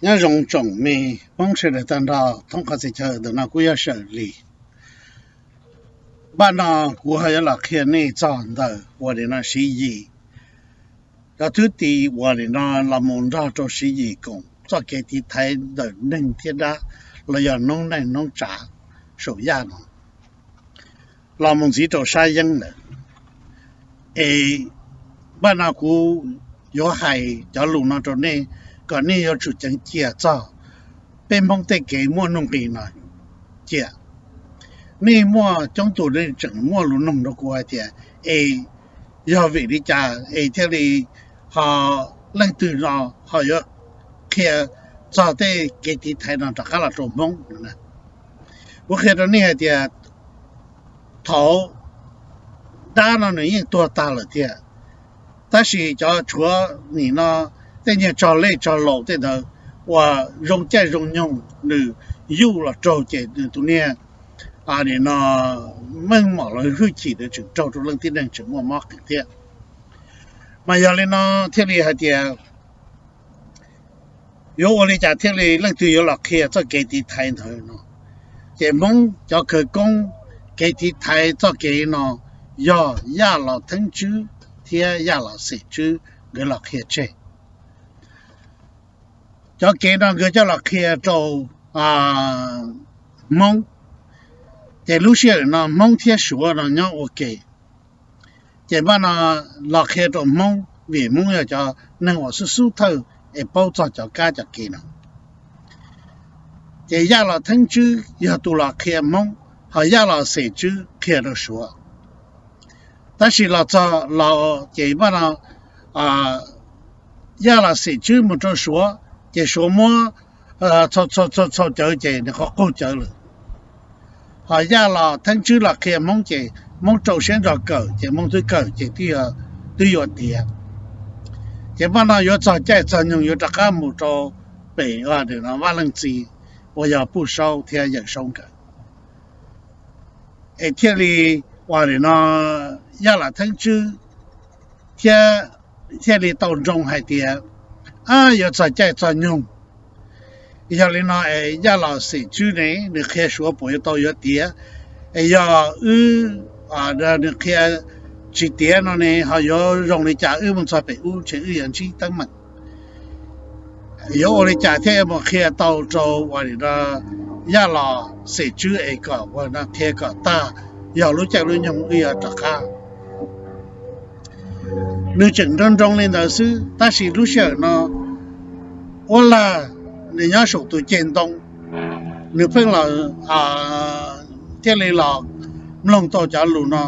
Nyob zoo tsoom me Hmoob sawv daws tag nrho thoob qhov txhia chaw. Ntawm no kuv yog Sawm Lis. Npaj no kuv ho yuav los qhia nej txog ntawm uas nim no Siv Yis, cov thwj tim uas nim no los mus nrog rau Siv Yis koom txoj kev tiv thaiv ntawm neeg thiab dab, los yog noob neej noob tsav saum yaj no los mus ntxiv rau sab yeeb lawm. Es npaj no kuv yuav hais cov lus no rau nej kom nej yuav tsum ceev cia txog peb Hmoob tej kev muaj nuj nqis no cia. Nej muaj coob tus nej tseem muaj lus nug rau kuv hais tias, es yog vim li cas es thiaj li ho leej twg no ho yuav qhia txog tej kev tiv thaiv no rov qab los rau Hmoob? Kuv qhia rau nej hais tias thaum dab no nws yeej tuag tag lawm tiag, tab sis cov tshuav nim no tej niag tsog lej tsog laus tej ntawd uas zoo caij zoo nyoog nws yuj los raug ces nws tus niag nim no meej mom los hwj chim ntawd tseem raug rau leej tib neeg tseem muaj mob qees thiab. Mas yog li no thiaj li hais tias yuav ua li cas thiaj li leej twg yuav los qhia txoj kev tiv thaiv ntawd no? Ces Hmoob cov khawv koob kev tiv thaiv txoj kev no yog Yaj Los Theeb Tswb thiab Yaj Los Xeem Tswb nkawd los qhia tseg. Cov kev no nkawd coj los qhia rau Hmoob, ces lub sij hawm no Hmoob thiab Suav no nyob ua ke. Ces npaj no los qhia rau Hmoob vim Hmoob yog cov neeg uas xub xub thawj es paub txog cov kab cov kev no. Ces Yaj Los Theeb Tswb yog tus los qhia Hmoob, ho Yaj Los Xeem Tswb qhia rau Suav. Tab sis los txog los ces npaj no Yaj Los Xeem Tswb mus rau Suav ces Suav muab txhau txhau cawv ces nws qhov qaug cawv lawm. Ho Yaj Los Theeb Tswb los qhia Hmoob ces Hmoob rau siab ntso kawm ces Hmoob twb kawm ces twb yuav tiav. Ces npaj no yuav txog caij txog nyoog yuav rov qab mus rau pem Vaj Leej Txiv uas yog Puj Saub thiab Yawm Saub nkawd. Es thiaj li ua li no Yaj Los Theeb Tswb thiaj li tau nroo hais tias, ab, yuav txog caij txog nyoog. Yog li no es Yaj Los Xeem Tswb ne nws qhia Suav puas yuav tau yuav tiav? Es yog wb, nws qhia tsis tiav no ne ho yuav zoo li cas? Wb mus txog pem ub ntshe wb yuav ntsib teeb meem. Yuav ua li cas thiaj mus qhia tau rau ua li no Yaj Los Xeem Tswb es kom ua no qhia kom tag, yog lub caij lub nyoog wb yuav rov qab. Nws tseem nroo nroo li ntawd xwb tab sis lub sij hawm no Uab Lag nws nyob saum tus ceg ntoo, nws pheej los thiaj li los mloog tau cov lus no.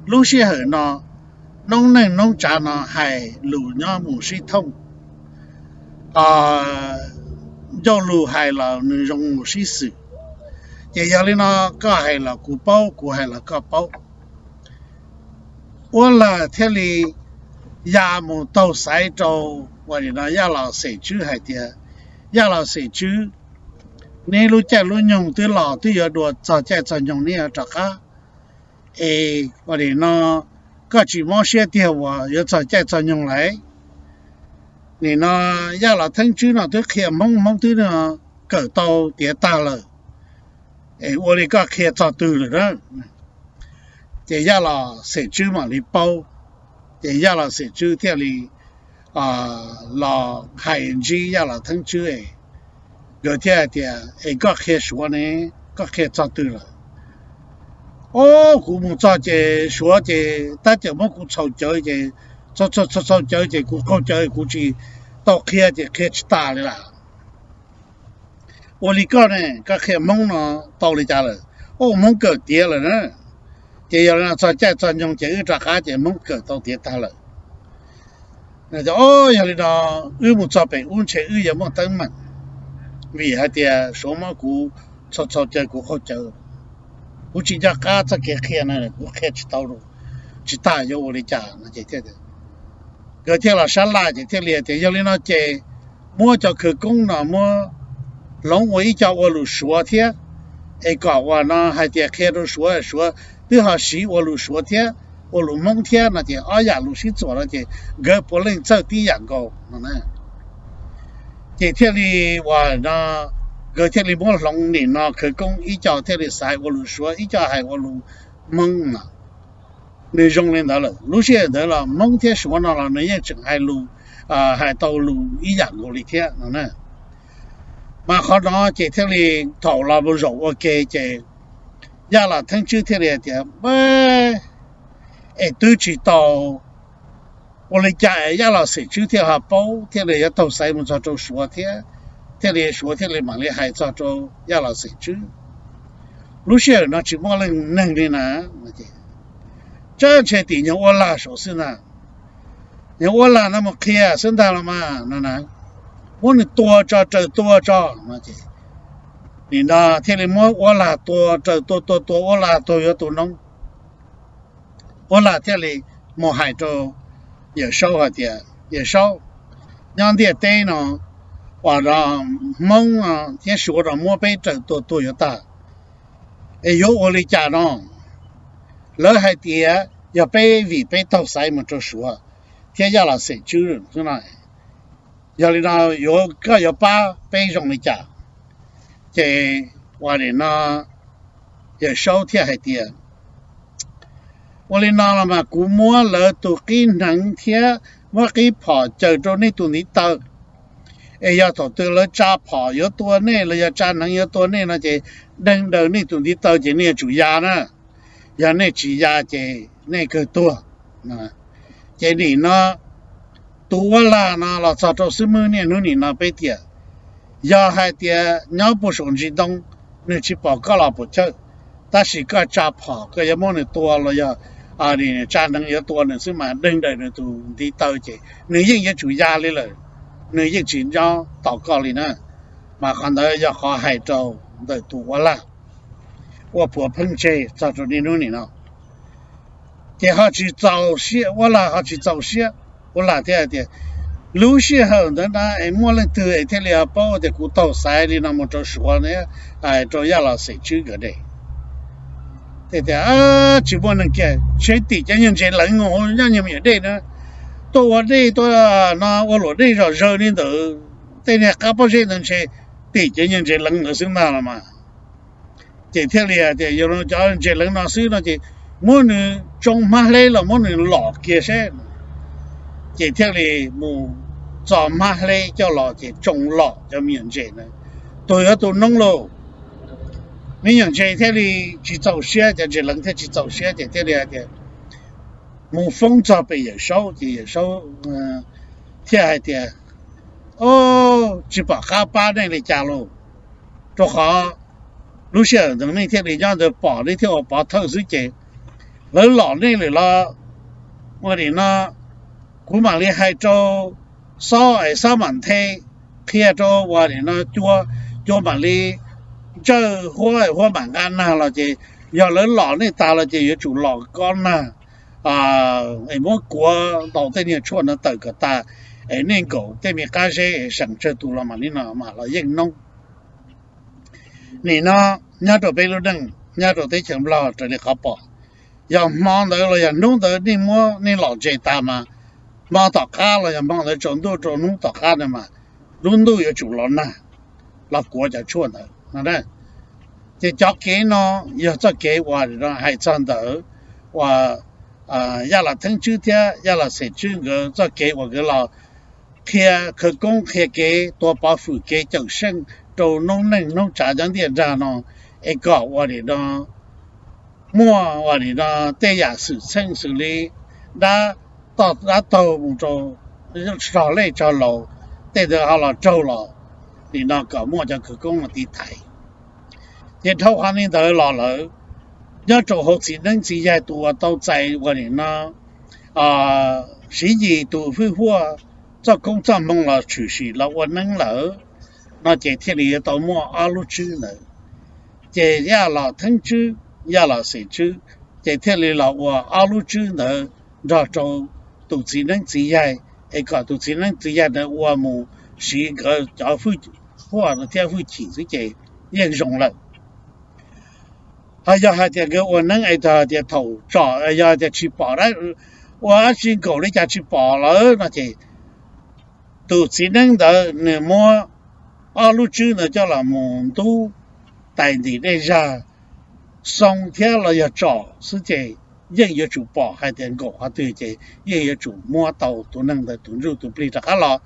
Lub sij hawm no noob neej noob tsav no hais lus nyob mus sib thooj, ncauj lus hais los nws zoo mus sib xwm. Ces yog li no koj hais los kuv paub, kuv hais los koj paub. Uab Lag thiaj li ya mus taug xaiv rau ua li no Yaj Los Xeem Tswb hais tias, Yaj Los Xeem Tswb, neb lub caij lub nyoog twb los twb yuav dua txog caij txog nyoog neb yuav rov qab, es ua li no koj tsis mob siab tiag uas yuav txog caij txog nyoog lawm? Nim no Yaj Los Theeb Tswb no twb qhia Hmoob, Hmoob twb kawm tau tiav tag lawm, es ua li koj qhia txog twg lawm na? Ces Yaj Los Xeem Tswb mam li paub. Ces Yaj Los Xeem Tswb thiaj li los hais ntsib Yaj Los Theeb Tswb, nkawd thiaj hais tias, Es koj qhia Suav ne, koj qhia txog twg lawm? Ob, kuv mus txog ces Suav ces tab cawm muab kuv txhaus cawv ces txhaus txhaus cawv ces kuv qaug cawv kuv tsis tau qhia ces qhia tsis tas li lawm. Ua li koj ne, koj qhia Hmoob no tau li cas lawm? Ob, Hmoob kawm tiav lawm na. Ces yog li no txog caij txog nyoog ces wb rov qab ces Hmoob kawm tau tiav tag lawm. Ob, yog li no wb mus txog pem ub ntshe wb yuav muaj teeb meem, vim hais tias Suav muab kuv txhaus txhaus cawv kuv qaug cawv, kuv tsis nco qab txoj kev qhia na, kuv qhia tsis tau, tsis tas yuav ua li cas no. Nkawd thiaj los sab laj ces thiaj li tias, Yog li no ces muab cov khawv koob no muab hloov ua ib co ua lus Suav thiab, es kom uas no hais tias qhia rau Suav, Suav twb ho siv ua lus Suav thiab ua lus Hmoob thiab no ces ob yam lus sib txuam no ces nkawd puav leej txawj tib yam nkaus no na. Ces thiaj li uas no nkawd thiaj li muab hloov nim no khawv koob, ib co thiaj li xaiv ua lus Suav, ib co hais ua lus Hmoob no. Nws zoo li ntawd lawm. Lub sij hawm ntawd los Hmoob thiab Suav no los nws yeej tseem hais lus, hais tau lus ib yam nkaus li thiab no. Mas qhov no ces thiaj li thaum los mus zaum ua ke ces Yaj Los Theeb Tswb thiaj li hais tias, es twb tsis tau, ua li cas es Yaj Los Xeem Tswb thiaj ho paub thiaj li yuav taug xaiv mus txog rau Suav thiab, thiaj li Suav thiaj li mam li hais txog rau Yaj Los Xeem Tswb. Lub sij hawm no tsis muaj leej neeg li na. Tsab ntshe tim nyuag ua lag saum xwb ntag. Nyuag ua lag no mus qhia xwb ntag los mas no na, muab nws tua tso, raws tua tso no. Nim no thiaj li muab ua lag tua, raws tua tua tua ua lag tuag yuav tu noob. Ua lag thiaj li mus hais rau Yawm Saub hais tias, Yawm Saub, nyob ntiaj teb no uas Hmoob thiab Suav no muab peb raws tua tuag yuav tag, es yuav ua li cas no? Lawv hais tias yog peb vim peb taug xaiv mus rau Suav thiab Yaj Los Xeem Tswb no, yog li no yuav, koj yuav pab peb zoo li cas? Ces ua li no, Yawm Saub thiaj hais tias, ua li no los mas kuv muab lawv tus qib hneev thiab muab qib phom caws rau nej tus ntiv taw, es yog thaum twg lawv tsa phom yuav tua nej los yog tsa hneev yuav tua nej no ces deeg daws nej tus ntiv taw ces nej yuav tsum ya na. Yog nej tsis ya ces nej kawg tuag. Ces nim no tus uab lag no los txog rau xwb, niaj hnub nim no peb tias, yog hais tias nyob puag saum ntsis ntoo, nws tsis pom koj los puas chawj, tab sis koj tsa phom koj yuav muab nws tua los yog tsa hneev yuav tua nws xwb mas deeg daws nws tus ntiv taw ces nws yeej yuav tsum ya li lawm, nws yeej tsis nyob tos koj li na. Mas qhov ntawd yog qhov hais rau ntawm tus uab lag ua puav pheej tseg txog rau niaj hnub nim no. Ces ho tsis txaus siab, uab lag ho tsis txaus siab, uab lag thiaj tias, lub sij hawm ntawd na es muaj leej twg es thiaj li paub tias kuv taug xaiv li no mus rau Suav, rau Yaj Los Xeem Tswb nkawd dej? Thiaj tias, tsis muaj neeg kiag, ntshe tim cov nyuag ntses leev nyob nyuag me nyuam dej na, tuaj ua dej tuaj no ua luam dej zom zaws li ntawd, tej niag qab pob zeb ntawd ntshe tim cov nyuag ntses leev ntawd xwb ntag los mas. Ces thiaj li hais tias yog cov ntses leev no xwb no ces muab nws tsoo hmab hleb los muab nws lom kiag seb. Ces thiaj li mus txo hmab hleb coj los ces tsoo lom cov me nyuam ntses na, tuag yuav tu noob lauj. Me nyuam ntses thiaj li tsis txaus siab, cov ntses leev thiaj tsis txaus siab ces thiaj li hais tias mus foob txog pem Yawm Saub ces Yawm Saub thiaj hais tias, o, tsis pom qab pab nej li cas lauj, rau qhov lub sij hawm ntawd nej thiaj li nyob ntawd pom nej thiaj ua pov thawj xwb ces lawv lom nej lawm los ua nim no kuv mam li hais rau Xob es Xob mam nthe qhia rau ua nim no Cua, Cua mam li ntsawj Huab, Huab mam nqa nag los ces yog lawv lom nej tas los ces yuav tsum lom kob nag es muab kuav ntaus tej niag tshuaj no tawm kom tas es nej nkaum tej me qab zeb es seem tsawg tus los mam li no mam los yeej noob. Nim no nyob rau peb lub neej nyob rau teb chaws Nplog raws li qhov pom, yog hmo ntawd los yog hnub ntawd nej muab nej lom ntses tas mas hmo tom qab los yog hmo ntawd tsaus ntuj rau hnub tom qab na mas lub ntuj yuav tsum los nag los kuav cov tshuaj ntawd. Ces cov kev no yog txoj kev uas hais txog ntawm uas Yaj Los Theeb Tswb thiab Yaj Los Xeem Tswb nkawd txoj kev uas nkawd los qhia khawv koob qhia kev tua pov hwm kev cawm seej rau noob neej noob tsav nyob ntiaj nrag no es kom ua nim no muaj ua nim no tej yam xwm txheej xws li dab toj dab taug mus rau rog lej rog laus, tej ntawd ho los raug los nim no kom muaj cov khawv koob no tiv thaiv. Ces dhau qhov li ntawd los lawm, nyob rau hauv txiv neeb txiv yaig tus uas tau txais ua nim no Siv Yis tus hwj huaj txoj koob txoj hmoo los tshwm sim los ua neeb lawm no ces thiaj li yuav tau muaj ob lub tswb ntawd. Ces Yaj Los Theeb Tswb, Yaj Los Xeem Tswb, ces thiaj li los ua ob lub tswb ntawd nrog rau tus txiv neeb txiv yaig, es kom tus txiv neeb txiv yaig ntawd ua mus siv nkawd cov hwj huaj thiab hwj chim xwb ces yeej zoo lawm. Ho yog hais tias nkawd ua neeb es tias thaum tsom yog tias tsis pom, ua dab tsi nkaum li cas tsis pom lawm no ces Tus txiv neeb ntawd nws muab ob lub tswb ntawd coj los mus ntub tais ntim dej zag, xoo thiab los yog tsom xwb ces yeej yuav tsum pom hais tias nkaum qhov twg ces yeej yuav tsum muab tau tus neeg ntawd tus ntsuj tus plig rov qab los,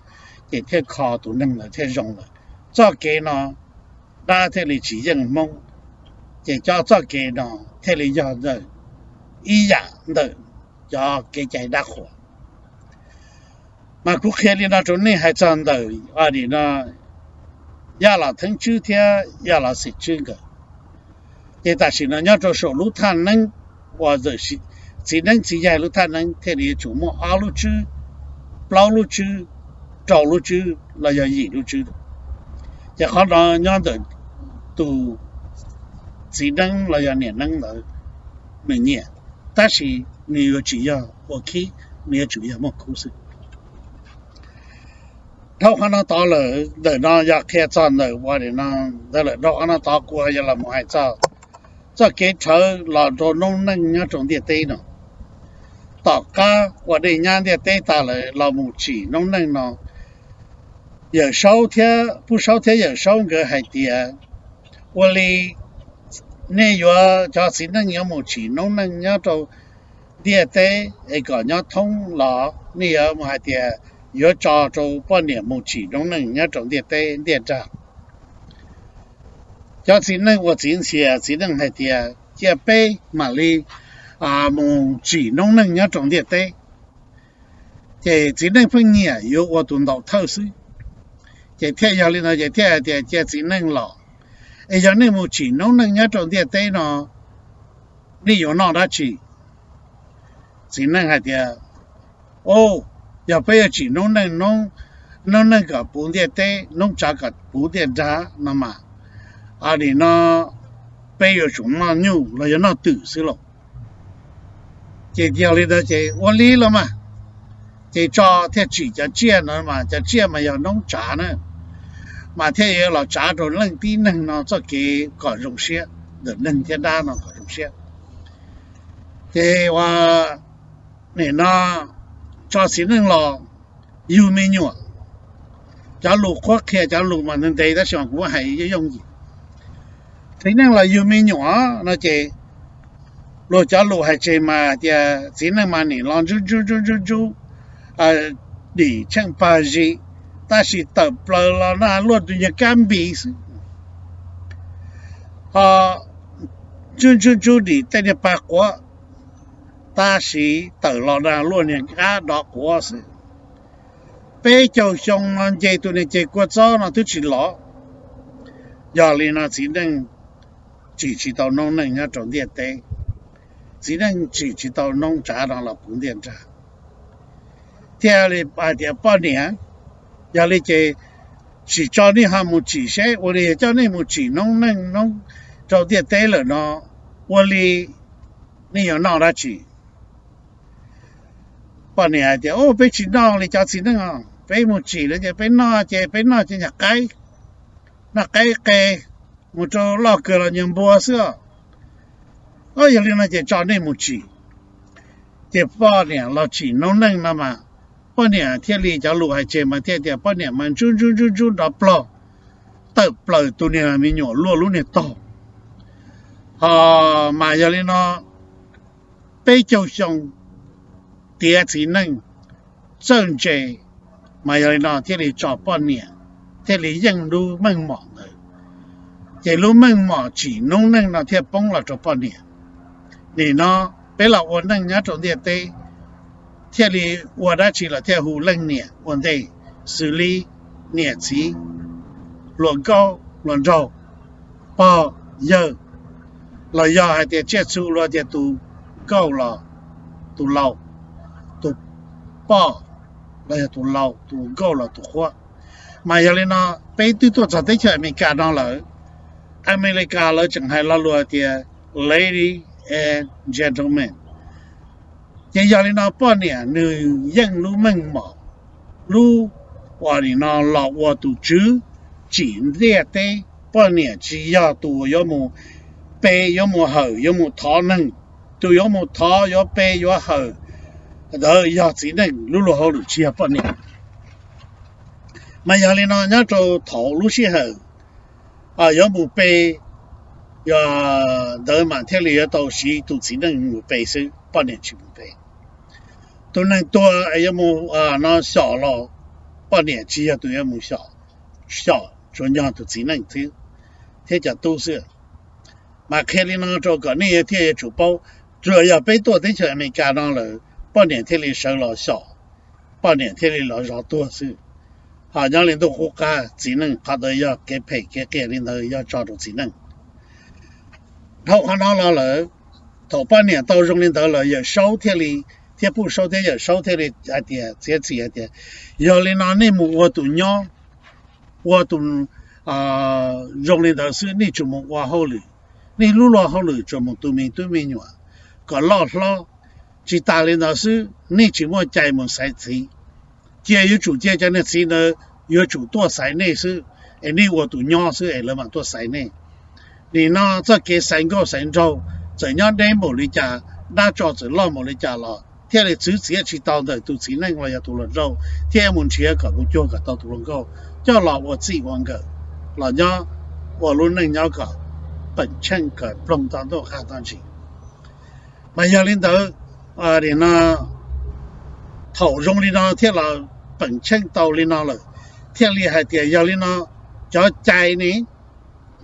ces thiaj kho tus neeg ntawd thiaj zoo lawm. Txoj kev no dab thiaj li tsis yeej Hmoob, ces cov txoj kev no thiaj li yog ntawm ib yam ntawm cov kev cai dab qhuas. Mas kuv qhia li no rau nej hais txog ntawm nim no Yaj Los Theeb Tswb thiab Yaj Los Xim Tswb nkawd. Ces tam sim no nyob rau saum lub thaj neeb uas txiv neeb txiv yaig lub thaj neeb thiaj li yuav tsum muaj ob lub tswb, plaub lub tswb, rau lub tswb los yog yim lub tswb. Ces qhov no nyob ntawm tus txiv neeb los yog niam neeb ntawd nws nyiam, tab sis nws yuav tsis yog ua khib, nws yuav tsum yog muaj khub xwb. Dhau qhov no tod lawm, ntawm no yog qhia txog ntawm ua no, ntawd lawm dhau qhov no tod kuv yuav los mus hais txog txoj kev rhawv los rau noob neej nyob rau ntiaj teb no. Tom qab ua dej nyab ntiaj teb tas lawm los mus tsim noob neej no, Yawm Saub thiab Pub Saub thiab Yawm Saub nkawd hais tias, ua li nej yuav cov txiv neej yuav mus tsim noob neej nyob rau ntiaj teb es kom nyob thoob los nej yuav mus hais tias yuav tso rau poj niam mus tsim noob neej nyob rau ntiaj teb ntiaj nrag. Cov txiv neej ua txiv ntxhias, txiv neej hais tias cia peb mam li mus tsim noob neej nyob rau ntiaj teb. Ces txiv neej pheej nyiam yuav ua tus ntaus thawj xwb, ces thiaj yog li no ces thiaj hais tias cia txiv neej los, es yog nej mus tsim noob neej nyob rau ntiaj teb no, nej yuav noj dab tsi? Txiv neej hais tias, o, yog peb yuav tsim noob neej, noob neej kom puv ntiaj teb, noob tsav kom puv ntiaj nrag no mas, nim no peb yuav tsum noj nyuj los yog noj twm xwb lauj. Ces yog li ntawd ces ua li los mas, ces tso thiaj tsim cov tsiaj no mas, cov tsiaj mas yog noob tsav na, mas thiaj yuav los tsav rau leej tib neeg no txoj kev kom zoo siab, ntawm neeg thiab dab no kom zoo siab. Ces ua nim no tso txiv neej los yug me nyuam. Cov lus qhuab qhia cov lus mas ntev ntev tab sis mas kuv hais yooj yooj yim. Txiv neej los yug me nyuam no ces luag cov lus hais tseg mas tias txiv neej mas nim los ntsub ntsub ntsub ntsub ntsub dim tsheej pag zis, tab sis tawm plaws los na luaj tus nyuag kab npis xwb. Ho ntsub ntsub ntsub dim tej niag pag quav, tab sis tawm los na luaj niag kab dov quav xwb. Peb caug xyoo no nce tus niag ceg kua txob no twb tsis los. Yog li no txiv neej tsim tsis tau noob neej nyob rau ntiaj teb, txiv neej tsim tsis tau noob tsav no los puv ntiaj nrag. Thiaj li hais tias poj niam, yog li ces sim tso nej ho mus tsim seb ua li coj nej mus tsim noob neej noob rau ntiaj teb lawm no, ua li nej yuav noj dab tsi? Poj niam hais tias, o, peb tsis noj li cov txiv neej os, peb mus tsim lawm ces peb noj ces peb noj ces nyuag qaib, noj qaib qe, mus rau loj kawg los nyuag npua xwb os. O, yog li no ces tso nej mus tsim. Ces poj niam los tsim noob neej no mas, poj niam thiaj li cov lus hais tseg mas thiaj tias poj niam mas ntsub ntsub ntsub ntsub nrov plog, tawm plaws tus niag me nyuam luaj lub niag tog. Ho mas yog li no, peb caug xyoo tiav txiv neej txawj ntse, mas yog li no thiaj li tso poj niam thiaj li yeej lub meej mom ntawd. Ces lub meej mom tsim noob neej no thiaj poob los rau poj niam. Nim no peb los ua neej nyob rau ntiaj teb, thiaj li ua dab tsi los thiaj hu leej niam ua ntej, xws li niam txiv, hluas nkauj hluas nraug, pog yawg, los yog hais tias tsiaj txhu luag tias tus nkauj los tus laus, tus poj los yog tus laus, tus nkauj los tus qhuab. Mas yog li no, peb twb tuaj txog teb chaws Amelikas no lawm, Amelikas lawv tseem hais lo lus tias lady and gentleman. Ces yog li no poj niam nws yeej lub meej mom, lub uas nim no los ua tus tswv tsim ntiaj teb. Poj niam tsis yog tus yuav mus pe yuav mus hawm yuav mus thov neeg, tus yuav mus thov yuav pe yuav hawm ntawd yog txiv neej, lub luag hauj lwm tsis yog poj niam. Mas yog li no nyob rau thaum lub sij hawm yuav mus pe, yog ntawd mas thiaj li yuav tau siv tus txiv neej mus pe xwb, poj niam tsis mus pe. Tus neeg tuag es yuav mus no xyom los poj niam tsis yog tus yuav mus xyom, xyom tsuas yog tus txiv neej xwb thiab cov tub xwb. Mas qhia li no rau kom nej thiaj yuav tsum paub, tsuas yog peb tuaj teb chaws Amelikas no lawm, poj niam thiaj li sawv los xyom, poj niam thiaj li los zov tuag xwb. Ho nyob li ntuj qub qab txiv neej qhov ntawd yog kev phem kev qias li ntawd yog tso rau txiv neej. Dhau qhov no los lawm, thaum poj niam tau zoo li ntawd lawm Yawm Saub thiaj li, thiab Pub Saub thiab Yawm Saub thiaj li hais tias, txiav txim hais tias, yog li no nej mus ua tus nyob, ua tus zoo li ntawd xwb, nej tsuas mus ua hauj lwm, nej lub luag hauj lwm tsuas mus tu me tub me nyuam kom loj hlob. Tsis tas li ntawd xwb, nej tsis muaj cai mus xaiv txiv. Cia yuav tsum cia cov niag txiv ntawd yuav tsum tuaj xaiv nej xwb, es nej ua tus nyob xwb es lawv mam tuaj xaiv nej. Nim no txoj kev xaiv nkauj xaiv nraug txawm nyob deb npaum li cas, dab tsov txawm loj npaum li cas los thiaj li txwv txiav tsis tau ntawm tus txiv neej los yog tus hluas nraug thiaj mus nrhiav kom tus cuag kom tau tus hluas nkauj coj los ua txij ua nkawm, los nyob ua lub neej nyob kom peem tsheej kom ploog tau ntuj qab tag ntsis. Mas yog li ntawd, nim no thaum zoo li no thiaj los peem tsheej tau li no lawm, thiaj li hais tias yog li no, cov cai ne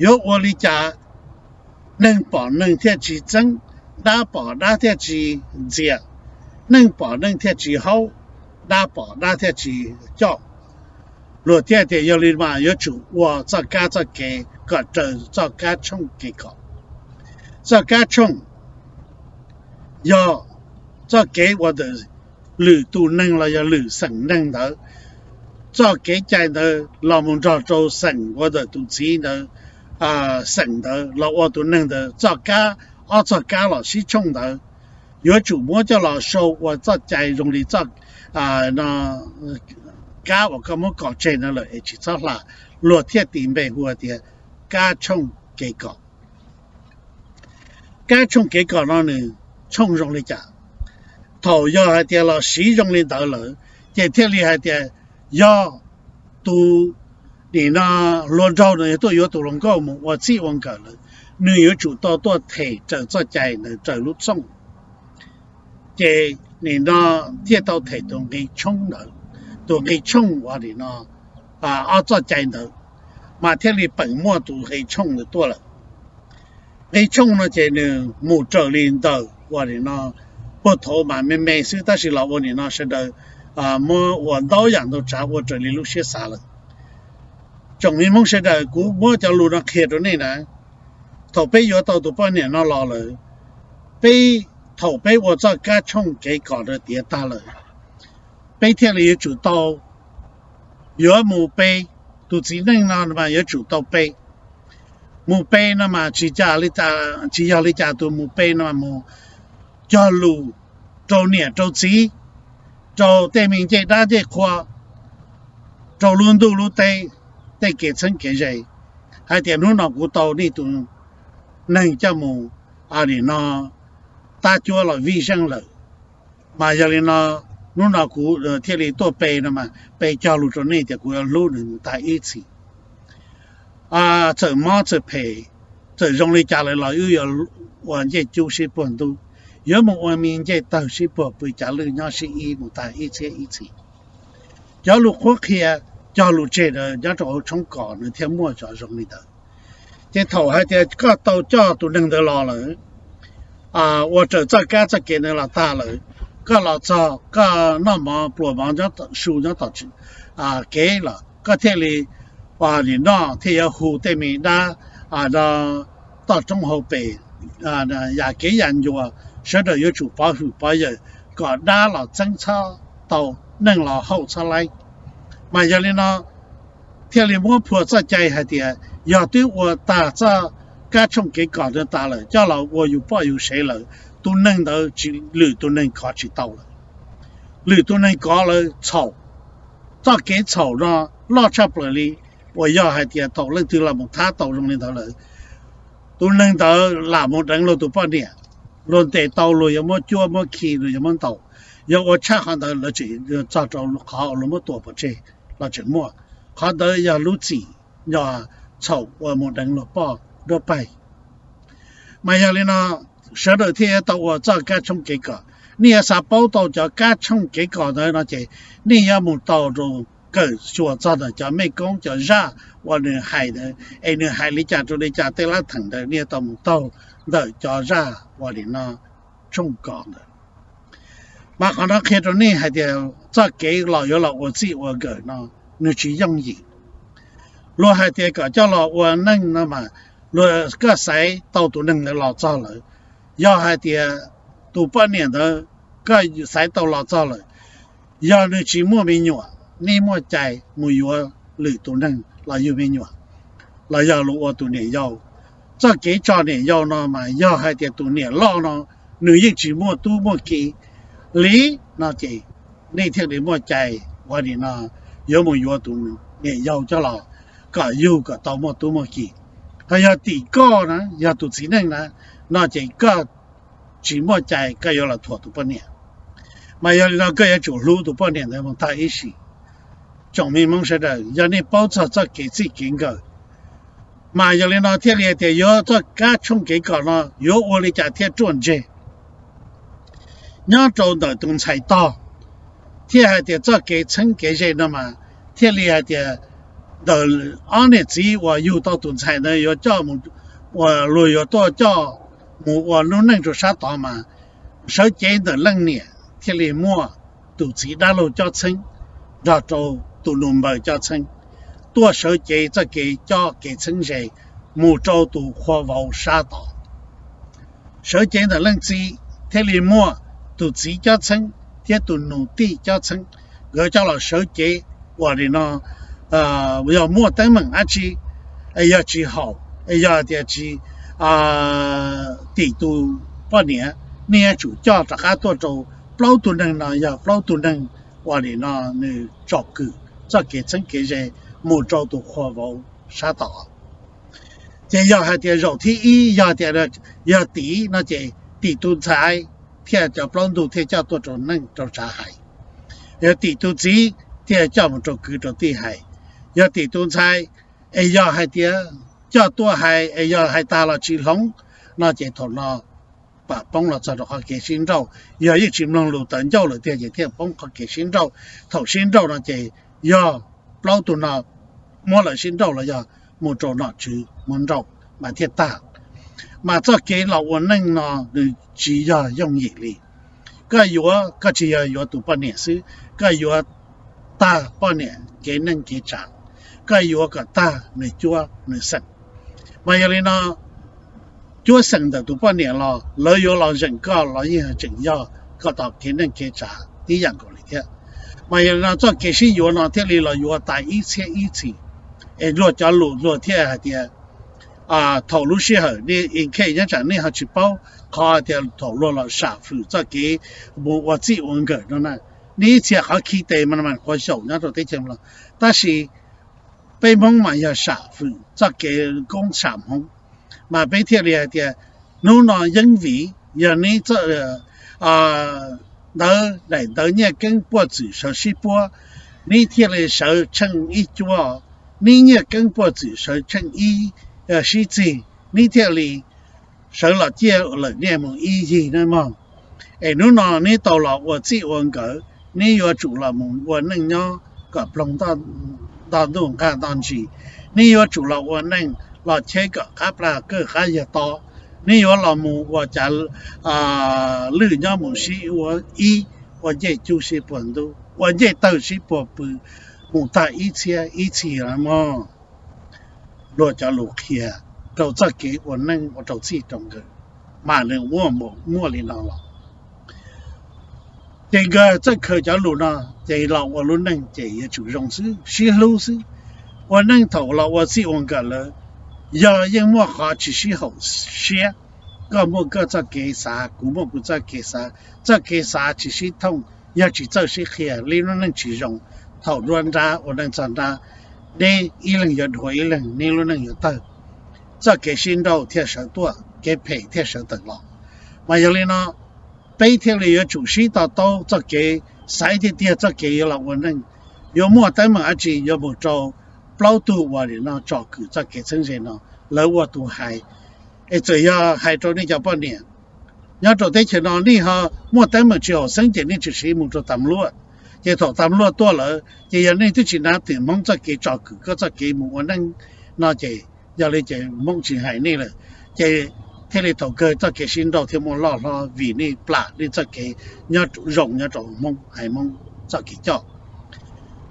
yuav ua li cas neeg pom neeg thiaj tsis txeeb, dab pom dab thiaj tsis ntxias, neeg pom neeg thiaj tsis haub, dab pom dab thiaj tsis coj. Luag thiaj tias yog li mas yuav tsum ua txoj kab txoj kev kom raws txoj kab tshooj kev kom. Txoj kab tshooj yog txoj kev ua ntawm lwm tus neeg los yog lwm xeem neeg ntawd, txoj kev cai ntawd los mus nrog rau xeem ua ntawm tus txiv ntawd, xeem ntawd los ua tus neeg ntawd txoj kab, ob txoj kab los sib tshooj ntawd yuav tsum muab coj los sau ua txoj cai zoo li txoj kab uas koj muab kom tseg no lawm es tsis txhob hla, luag thiaj tis npe hu tias kab tshooj kev kom. Kab tshooj kev kom no nws tshooj zoo li cas? Thaum yog hais tias los siv zoo li ntawd lawm, ces thiaj li hais tias yog tus nim no hluas nraug no yog tuaj yuav tus hluas nkauj mus ua txij ua nkawm lawm, nws yuav tsum tau tuaj them raws txoj cai ntawd raws lub txooj. Ces nim no thiaj tau them tus nqi tshooj ntawd, tus nqi tshooj uas nim no ob txoj cai ntawd, mas thiaj li peem muaj tus nqi tshooj ntawd tuaj lawm. Nqi tshooj no ces nws mus raws li ntawm uas nim no puag thaum mas me me xwb tab sis los ua nim no sawv daws muab ua ntau yam ntau tsav ua raws li lub siab xav lawm. Tsoom me Hmoob sawv daws, kuv muab cov lus no qhia rau nej na. Thaum peb yuav tau tus poj niam no los lawm, peb, thaum peb ua txoj kab tshooj kev kom rau tiav tag lawm, peb thiaj li yuav tsum tau yuav mus pe. Tus txiv neej no mas yuav tsum tau pe. Mus pe no mas tsis, tsis yog li cas tus mus pe no mas mus cog lus rau niam rau txiv, rau tej me ncej dab ncej qhua, rau lub ntuj lub teb, tej kev txheeb kev ze, hais tias hnub no kuv tau nej tus neeg coj mus nim no tab cuab los vij zeej lawm. Mas yog li no, hnub no kuv thiaj li tuaj pe no mas pe cog lus rau nej tias kuv yuav hlub nws mus tag ib txhis. Txawm mob txawm phem, txawm zoo li cas lawm los wb yuav ua ncej cub sib puag ntub, yuav mus ua me ncej tawg sib puag pw cav lwj nyob sib ib mus tag ib txhiab ib txhis. Cov lus qhuab qhia, cog lus tseg nyob rau hauv tshoob kos nws thiaj muaj cov zoo li ntawd. Ces thaum hais tias koj tau coj tus neeg ntawd los lawm, ua raws txoj kab txoj kev ntawd los tag lawm, koj los txog koj noj mov pluas mov su nyob tom kev los koj thiaj li nim no thiaj yuav hu tej me dab toj roob hauv pes, yam kev yam ncua, sawv daws yuav tsum pov hwm pov yawm kom dab los txeeb txhob tau, neeg los hauj txhob laib. Mas yog li no thiaj li muab phua txoj cai hais tias yog twb ua tag txoj kab tshooj kev kom ntawd tas lawm coj los ua yus poj yus sev lawm, tus neeg ntawd tsis, lwm tus neeg kov tsis tau lawm. Lwm tus neeg kov lawm txhaum. Txoj kev txhaum no loj tshaj plaws li, uas yog hais tias thaum leej twg los mus thab tau zoo li ntawd lawm, tus neeg ntawd lam mus deev luag tus poj niam, luag ntes tau luag yuav muab cuab muab khi luag yuav muab ntaus, yog ua tshaj qhov ntawd lawv tseem txog rau qhov luag muab tua pov tseg los tseem muaj. qhov ntawd yog lub txim, yog txhaum uas mus deev luag poj nruab paig. Mas yog li no, sawv daws thiaj yuav tau ua txoj kab tshooj kev kom. Nej yuav xav paub tau cov kab tshooj kev kom ntawd no ces nej yuav mus tau rau, kawm xyuas txog ntawm cov mej koob cov zaj uas nws hais ntawd, es nws hais li cas rau li cas tej lab theem ntawd nej yuav tau mus taug ntawm cov zaj uas li no tshooj kom ntawd. Mas qhov no qhia rau nej hais tias txoj kev los yuav los ua txij ua nkawm no nws tsis yooj yim. Luag hais tias kom coj los ua neej no mas, luag, koj xaiv tau tus neeg ntawd los txog lawm, yog hais tias tus poj niam ntawd koj xaiv tau los txog lawm, yog nws tsis muaj me nyuam, nej muaj cai mus yuav lwm tus neeg los yug me nyuam, los yog los ua tus niam yau. Txoj kev tso niam yau no mas yog hais tias tus niam loj no nws yeej tsis muaj tub muaj ki li no ces nej thiaj li muaj cai ua li no, yuav mus yuav tus niam yau coj los kom yug kom tau muaj tub muaj ki. Ho yog tim koj na, yog tus txiv neej na, no ces koj tsis muaj cai koj yuav los thuam tus poj niam. Mas yog li no koj yuav tsum hlub tus poj niam ntawd mus tag ib sim. Tsoom me Hmoob sawv daws, yog nej paub txog txoj kev txij kev nkawm, mas yog li no thiaj li hais tias yuav txoj kab tshooj kev kom no yuav ua li cas thiaj ruaj ntseg nyob rau ntawm tus ntxhais tog, thiaj hais tias txoj kev txheeb kev ze no mas thiaj li hais tias ntawm ob niam txiv uas yug tau tus ntxhais ntawd yuav coj mus, uas luag yuav tuaj coj mus ua lub neej rau sab tod mas sawv cev ntawm leej niam thiaj li muaj tus txiv dab laug cob txheeb nrog rau tus nus npaws cob txheeb, tuaj sawv cev txoj kev cob kev txheeb ze mus rau tus qhua vauv sab tod. Sawv cev ntawm leej txiv thiaj li muaj tus txiv cob txheeb thiab tus nus tij cob txheeb, nkawd coj los sawv cev uas li no yog muaj teeb meem dab tsi, yog tsis haum, yog tias tsis tim tus poj niam, nej yuav tsum coj rov qab tuaj rau plaub tug neeg no, yog plaub tug neeg uas li no nws tsom kwm txoj kev txheeb kev ze mus rau tus qhua vauv sab tod. Ces yog hais tias zaum thib ib yog tias yog tim no ces tim tus ntxhais thiaj cov plaub ntug thiaj coj tuaj rau neej rau tsav hais, yog tim tus txiv thiaj coj mus rau kwv rau tij hais, yog tim tus ntxhais es yog hais tias coj tuaj hais es yog hais tag los tsis hloov no ces thaum no pam poob los txog rau qhov kev sib nrauj, yog yeej tsis mloog lus tawv ncauj lawm tiag ces thiaj poob qhov kev sib nrauj. Thaum sib nrauj no ces yog plaub tug no muab lawv sib nrauj los yog mus rau nom tswv mus nrauj mas thiaj tag. Mas txoj kev los ua neej no nws tsis yog yooj yim li. Koj yuav, koj tsis yog yuav tus poj niam xwb, koj yuav tag poj niam kev neej kev tsav, koj yuav kom tag nws cuab nws xeem. Mas yog li no cuab xeem ntawm tus poj niam los lawv yuav los zeem koj los yeej tseem yog koj tos kev neej kev tsav tib yam nkaus li thiab. Mas yog li no txoj kev sib yuav no thiaj li los yuav tas ib txhiab ib txhis, es luag cov lus luag thiaj hais tias thaum lub sij hawm nej in khej nyob tsam nej ho tsis paub qhov tias thaum luag los sam fwm txoj kev mus ua txij ua nkawm no na, nej ib txhia qhov khi tes mas mas quav xyaum nyob rau teb chaws Nplog, tab sis peb Hmoob mas yog sam fwm txoj kev koob sam hmoov, mas peb thiaj li hais tias hnub no yeeb vim yog neb txoj ntawv daim ntawv nyiaj keeb puaj txwm sawv sib puab, neb thiaj li sawv tsheej ib cuab, neb nyiaj keeb puaj txwm sawv tsheej ib sib txig, neb thiaj li sawv los ciaj lawm niaj mus ib yig na mog. Es hnub no neb tau los ua txij ua nkawm, neb yuav tsum los mus ua neej nyob kom ploog nto ntuj nqaj nto ntsis, neb yuav tsum los ua neej los cheb kom qab plag kawg qab yawg to, neb yuav los mus ua cav lwj nyob mus sib ua ib, ua ncej cub sib puag ntub, ua ncej tawg sib puag pw mus tag ib txhiab ib txhis mog. Luag cov lus qhia rau txoj kev ua neej ua rau txij rau nkawm, mas nws muaj li no los. Ces nkawd txawj khaws cov lus no, ces los ua lub neej ces yuav tsum zoo xwb, sib hlub xwb. Ua neej thaum los ua txij ua nkawm lawm, yog yeej muaj qhov tsis sib haum siab, koj muaj koj txoj kev xav, kuv muaj kuv txoj kev xav, txoj kev xav tsis sib thooj, yog tsis txawj sib qhia, neb lub neej tsis zoo. Thaum nruab nrab ua neej txog nrab, neb ib leeg yuav dhuav ib leeg, neb lub neej yuav tawg, txoj kev sib nrauj thiaj sawv tuaj, kev phem thiaj sawv tawm los. Mas yog li no, peb thiaj li yuav tsum sib to taub txoj kev, xaiv tiag tiag txoj kev yuav los ua neej, yuav muaj teeb meem dab tsi yuav mus rau plaub tug uas nim no tsom kwm txoj kev txheeb ze no, lawv ua tus hais. Es txawm yog hais rau nej cov poj niam nyob rau teb chaws no, nej ho muaj teeb meem tsis haum xeeb ces nej tsis siv mus rau tas luaj. Ces thaum tas luaj tuaj lawm ces yog nej twb tsis nav twm Hmoob txoj kev tsom kwm koj txoj kev mus ua neej no ces yog li ces Hmoob tsis hais nej lawm, ces thiaj li thaum kawg txoj kev sib nrauj thiaj muaj loj hlob vim nej plam nej txoj kev nyob zoo nyob rau Hmoob hais Hmoob txoj kev coj.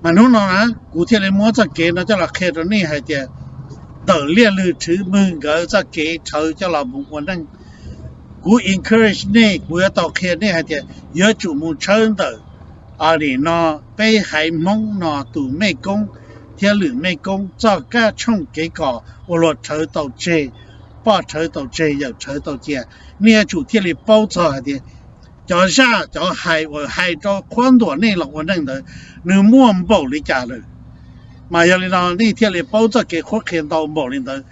Mas hnub no na kuv thiaj li muab txoj kev no coj los qhia rau nej hais tias ntawm Liaj Lwm Rhwv Mwg nkawd txoj kev rhawv coj los mus ua neej, kuv encourage nej, kuv yuav tau qhia nej hais tias yuav tsum mus tshawb ntawm nim no peb haiv Hmoob no tus mej koob thiab lwm mej koob txoj kab tshooj kev kos uas luag rhawv tau tseg, poj rhawv tau tseg, yawm rhawv tau cia. Nej yuav tsum thiaj li paub txog hais tias cov zaj cov hais uas hais rau qhuab ntuas nej los ua neej ntawd nws muaj npaum li cas lawm. Mas yog li no nej thiaj li paub txoj kev qhuab qhia ntau npaum li ntawd,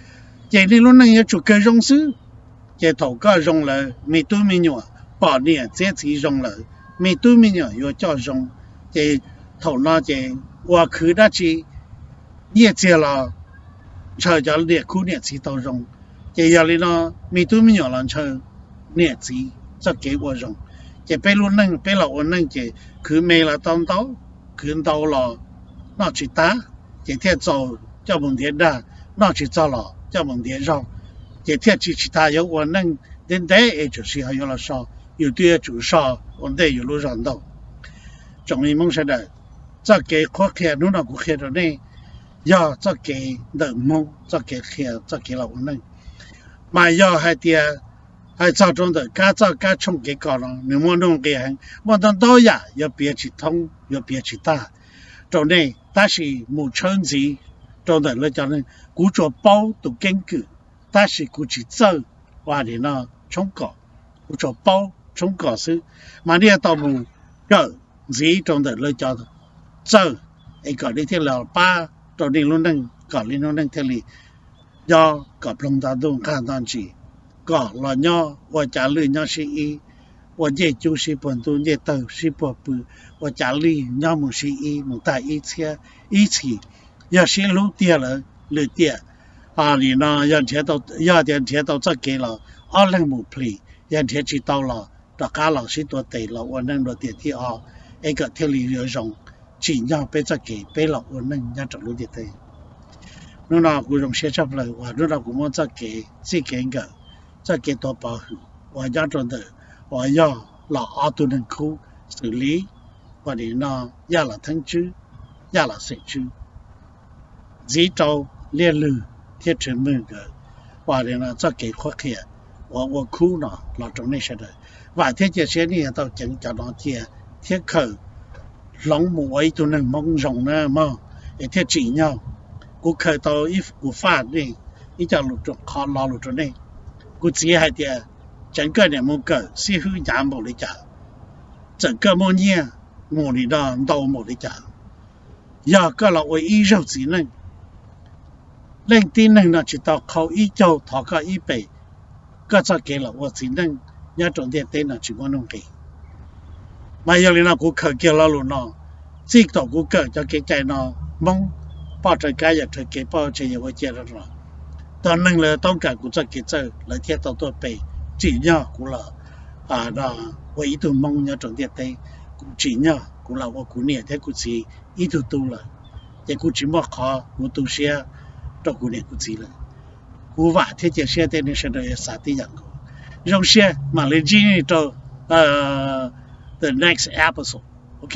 ces nej lub neej yuav tsum kawg zoo xwb. Ces thaum koj zoo lawm, me tub me nyuam pom niam txiab txiv zoo lawm, me tub me nyuam yuav coj zoo, ces thaum no ces ua khwv dab tsi nyiaj txiag los ntshaw cov niam khub niam txiv tau zoo. Ces yog li no me tub me nyuam los ntshaw niam txiv txoj kev ua zoo. Ces peb lub neej peb los ua neej ces khwv me los tau ntau, khwv ntau los noj tsis tag, ces thiaj txaus coj mus ntiav dag, noj tsis txog los coj mus ntiav zog, ces thiaj tsis tsis tas yuav ua neej ntev ntev es tsuas sis ho yuav los so, yus twb yuav tsum so ua ntej yus lub zog ntau. Tsoom me Hmoob sawv daws, txoj kev qhuab qhia hnub no kuv qhia rau nej yog txoj kev ntawm Hmoob txoj kev qhia txoj kev los ua neej. Mas yog hais tias hais txog rau ntawm kab txoj kab tshooj kev kos no nws muaj nuj nqis heev, muaj ntau ntau yam yuav piav tsis thoob yuav piav tsis tag rau nej, tab sis mus tshawb ntxiv rau ntawm lawv cov neeg, kuv tsuas paub tus keeb kwm tab sis kuv tsis txawj ua nim no tshoob kos, kuv tsuas paub tshoob kos xwb. Mas nej yuav tau mus kawm ntxiv rau ntawm lawv cov txawj es kom nej thiaj li pab rau nej lub neej kom nej lub neej thiaj li nyob kom ploog nto ntuj nqaj nto ntsis, kom los nyob ua cav lwj nyob sib ib, ua ncej cub sib puag ntuj ncej tawg sib puag pw, ua cav lwj nyob mus sib ib mus tag ib txhiab ib txhis. Yog sib hlub tiag lawm lwm tiam, nim no yog tias nrhiav tau txoj kev los ob leeg mus plis, yog nrhiav tsis tau los rov qab los sib tuav tes los ua neej dua tiam thib ob, es kom thiaj li yuav zoo, tsim nyog peb txoj kev peb los ua neej nyob rau lub ntiaj teb. Hnub no kuv zoo siab tshaj plaws uas hnub no kuv muab txoj kev txij kev nkawm, txoj kev tuav pov hwm uas nyob rau ntawm uas yog los ob tug neeg khub xws li uas nim no Yaj Los Theeb Tswb, Yaj Los Xeem Tswb, ntxiv rau Liaj Lwm thiab Rhwv Mwg nkawd uas nim no txoj kev qhuab qhia uas ua khub no los rau nej sawv daws. Vam thiab cia siab nej yuav tau ceev cov no cia thiab khaws hloov mus ua ib tug neeg Hmoob zoo na mog, es thiaj tsim nyog. Kuv khaws tau ib, kuv faj nej ib co lus, qhov lo lus rau nej. Kuv txiv hais tias tseev koj niam mus kawm xib hwb ncav npaum li cas, txawm koj muaj nyiaj mus nim no ntau npaum li cas, yog koj los ua ib zaug txiv neej, leej tib neeg no tsis tau qhau ib caug thov koj ib pes, koj txoj kev los ua txiv neej nyob rau ntiaj teb no tsis muaj nuj nqis. Mas yog li no kuv khaws kiag lo lus no, txij thaum kuv kawm cov kev cai no, Hmoob poj raws kab yawm raws kev, poj tsev yawm ua cia rau los, tog neeg lawv toob kas kuv txoj kev txawj lawv thiaj tau tuaj pe, tsim nyog kuv los ua ib tug Hmoob nyob rau ntiaj teb, kuv tsim nyog kuv los ua kuv niam thiab kuv txiv ib tug tub lawm, ces kuv tsis muaj qhov kuv tu siab rau kuv niam kuv txiv lawm. Kuv vam thiab cia siab tias nej sawv daws yuav xav tib yam nkaus. Zoo siab mam li ntsib rau the next episode, ok.